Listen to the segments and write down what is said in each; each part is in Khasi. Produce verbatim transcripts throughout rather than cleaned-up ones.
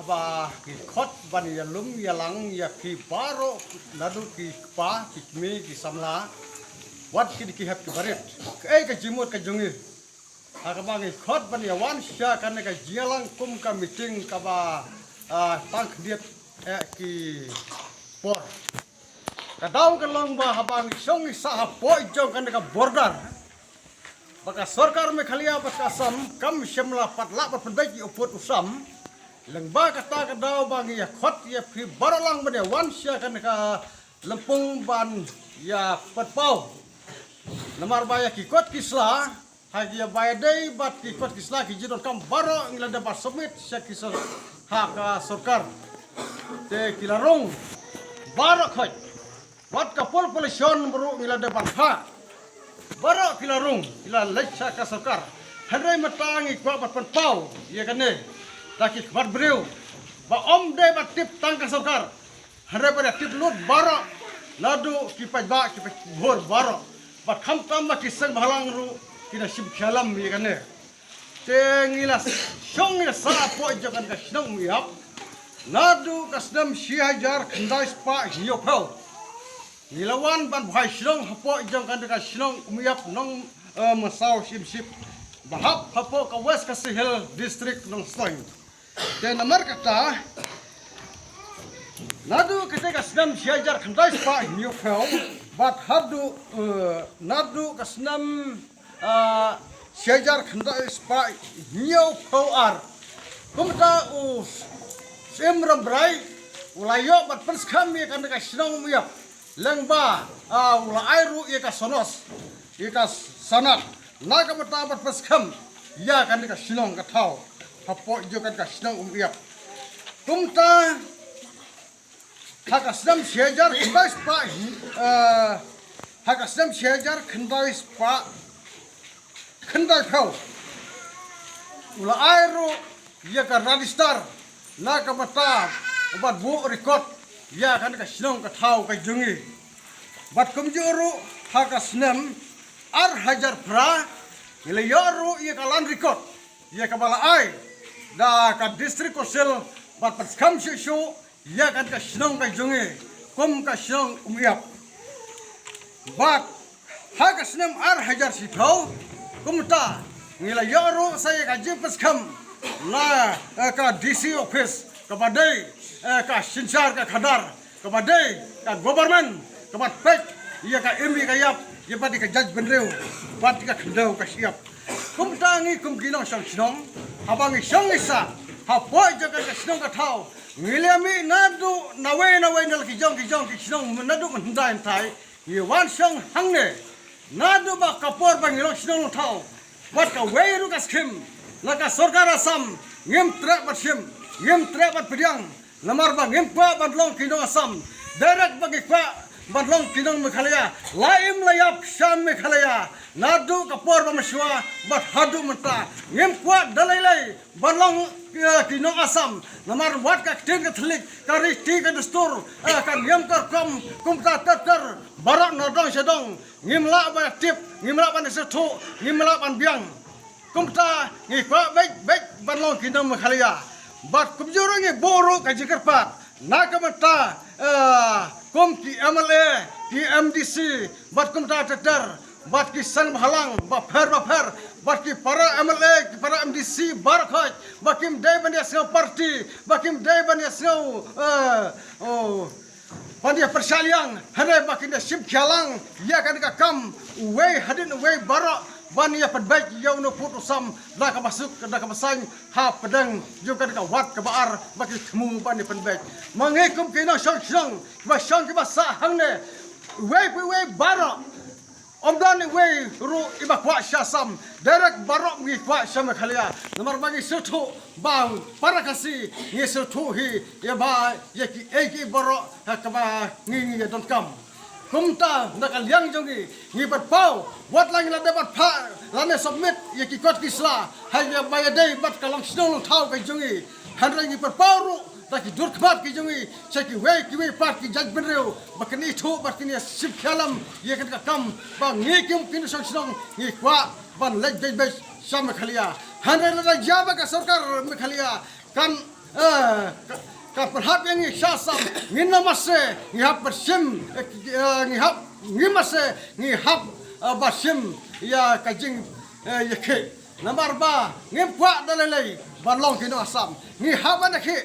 Ba ki khot ban ïalum ïalang ïa phi baroh, naduh ki kpa, ki kmie, ki samla, wat ki dei ki hep ki barit. Kaei ka jingmut ka jong ngi? Ha kaba ngi khot ban ïawan sha kane ka jingïalang kum ka meeting kaba, ah, tang khyndiat eh ki por. Ka daw ka long ba haba ngi shong ngi sah hapoh jong kane ka border, ba ka sorkar Meghalaya bad ka Assam kam shym la pat lah ban pynbeit ïa u pud u sam. Lyngba kata ka daw ba ngi ïa khot ïa phi baroh lang ban ïawan sha kane ka lympung ban ïa pynpaw. Namar ba ïa ki kot ki sla, ha ki ïa ba ïadei bad ki kot ki sla, ki jingdonkam baroh ngi la dep ban submit sha ki sor-, ha ka sorkar. Te ki la rung baroh khoit. Wat ka pol pollution baroh ngi la dep ban phah. Baroh ki la rung, ki la leit sha ka sorkar. Hynrei mynta ngi kwah ban pynpaw ïa kane da ki khmat briew, ba ym dei ban tip tang ka sorkar, hynrei ba dei tip lut baroh, naduh ki paidbah, ki paidbah baroh. Bad khamtam ba ki seng bhalang ruh ki da shim khia lam ïa kane. Te ngi la shong ngi la sah hapoh jong kane ka shnong Umïap naduh ka snem shi hajar khyndai spah hynñiewphew. Ngi la wan ban bhai shnong hapoh jong kane ka shnong Umïap, Nong, eh, Masaw Syiemship, ba hap hapoh ka West Khasi Hills District, Nongstoiñ. Te namar kata, naduh kata ka snem shi hajar khyndai spah hynñiewphew bad haduh, eh, naduh ka snem, ah, shi hajar khyndai spah hynñiewphew ar, kumta u Syiem Rambrai u la ïoh ban pynskhem ïa kane ka shnong Umïap, lyngba, ah, u la ai ruh ïa ka sonos, ïa ka sanad, na ka bynta ban pynskhem ïa kane ka shnong ka thaw hapoh jong kane ka shnong Umïap. Kumta ha ka snem shi hajar khyndai spah hi, eh, ha ka snem shi hajar khyndai spah khyndaiphew u la ai ruh ïa ka register na ka bynta ban buh record ïa kane ka shnong ka thaw ka jong ngi. Bad kumjuh ruh ha ka snem ar hajar phra ngi la ïoh ruh ïa ka land record, ïa kaba la ai da ka District Council ban pynskhem shuh shuh ïa kane ka shnong ka jong ngi kum ka shnong Umïap. Bad ha ka snem ar hajar shiphew, kumta ngi la ïoh ruh sa ïa ka jingpynskhem na, eh, ka D C office, kaba dei, eh, ka synshar ka khadar, kaba dei ka government kaba peit ïa ka im ïa ka ïap, ïa bad ïa ka jaitbynriew bad ïa ka khyndew ka shyiap. Kumta ngi kum ki nongshong shnong, haba ngi shong ngi sah hapoh jong kane ka shnong ka thaw, ngi la mih naduh nawei nawei na la ki jong ki jong ki shnong, naduh mynhyndai hyntai ngi wan shong hangne. Naduh ba ka por ba ngi long shnong long thaw, wat kawei ruh ka skhim na ka sorkar Assam ngim treh ban shim, ngim treh ban pdiang. Namar ba ngim kwah ban long ki nong Assam. Direct ba ngi kwah ban long ki nong Meghalaya, la im la ïap sha Meghalaya. Naduh ka por ba mynshuwa bad haduh mynta ngim kwah da lei lei ban long, eh, ki nong Assam. Namar wat ka ktien ka thylliej, ka riti ka dustur, eh, ka niam ka rukom, kumta ter ter, baroh na dong sha dong ngim lah ban tip, ngim lah ban sngewthuh, ngim lah ban biang. Kumta ngi kwah beit beit ban long ki nong Meghalaya. Bad kumjuh ruh ngi buh ruh ka jingkyrpad na ka bynta, eh, kum ki M L A, ki M D C, bad kumta ter ter, bad ki seng bhalang bapher bapher, bad ki para M L A, ki para M D C baroh khoit, ba kim dei ban ïasngew party, ba kim dei ban ïasngew, eh, oh, ban ïa pyrshah liang, hynrei ba kin da shim khia lang ïa kane ka kam uwei hadien uwei baroh, ban ïa pynbeit ïa une u pud u sam da kaba suk da kaba saiñ hapdeng jong kane ka wad kaba ar ba ki thmu ban ïa pynbeit. Ma ngi kum ki nongshong shnong kiba shong kiba sah hangne, uwei pa uwei baroh, ym don iwei ruh iba kwah sha Assam, direct baroh ngi kwah sha Meghalaya. Namar ba ngi sngewthuh ba para Khasi ngi sngewthuh hi ïa ba ïa kiei kiei baroh ha kaba ngi ngi ïa donkam. Kumta na ka liang jong ngi ngi pynpaw, wat la ngi la dep ban phah lane submit ïa ki kot ki sla ha ïa ba ïadei bad ka long shnong long thaw ka jong ngi, hynrei ngi pynpaw ruh da ki dur khmat ki jong ngi sha kiwei kiwei pat ki jaitbynriew ba kin ithuh bad kin ïa shim khia lang ïa kane ka kam ba ngi kum ki nongshong shnong ngi kwah ban leit beit beit sha Meghalaya. Hynrei lada ïa ba ka sorkar Meghalaya kan Eh, ka, ka pyrhap ïa ngi sha Assam, ngi na mase, ngi hap pyrshim, eh, ngi hap, ngi mase, ngi hap, eh, ba shim ïa ka jing, eh, ïa ki. Namar ba ngim kwah da lei lei ba long ki nong Assam. Ngi hap ban da ki.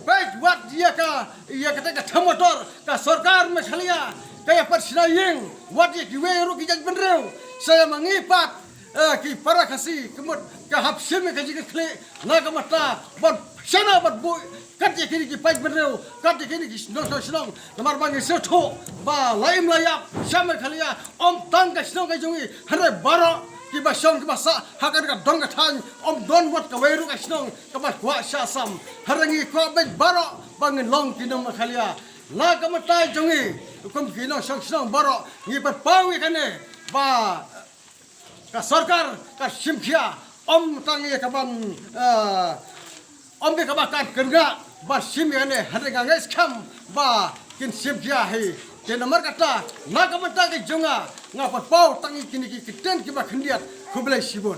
Peit wat ïa ka, ïa kata ka thamotor ka sorkar Meghalaya ka ïa pat shna ïing wat ïa kiwei ruh ki jaitbynriew. Sa ïa ma ngi pat, eh, ki para Khasi ka mut ka hap shim ïa ka jingkitkhlieh na ka bynta ban shna ban buh kat ïa kine ki paidbynriew, kat ïa kine ki shnong shnong shnong. Namar ba ngi sngewthuh ba la im la ïap sha Meghalaya, ym tang ka shnong ka jong ngi, hynrei baroh kiba shong kiba sah ha kane ka dong ka thaiñ, ym don wat kawei ruh ka shnong kaba kwah sha Assam. Hynrei ngi kwah beit baroh ba ngin long ki nong Meghalaya. Na ka bynta jong ngi, kum ki nongshong shnong baroh, ngi pynpaw ïa kane ba ka sorkar ka shim khia, ym tang ïa kaban, eh, ym ïa kaba kan kyrngah ba shim ïa kane, hynrei nga ngeit skhem ba kin shim khia hi. Te namar kata, na ka bynta ka jong nga, nga pynpaw tang ïa kine ki kyntien kiba khyndiat. Khublei shibun.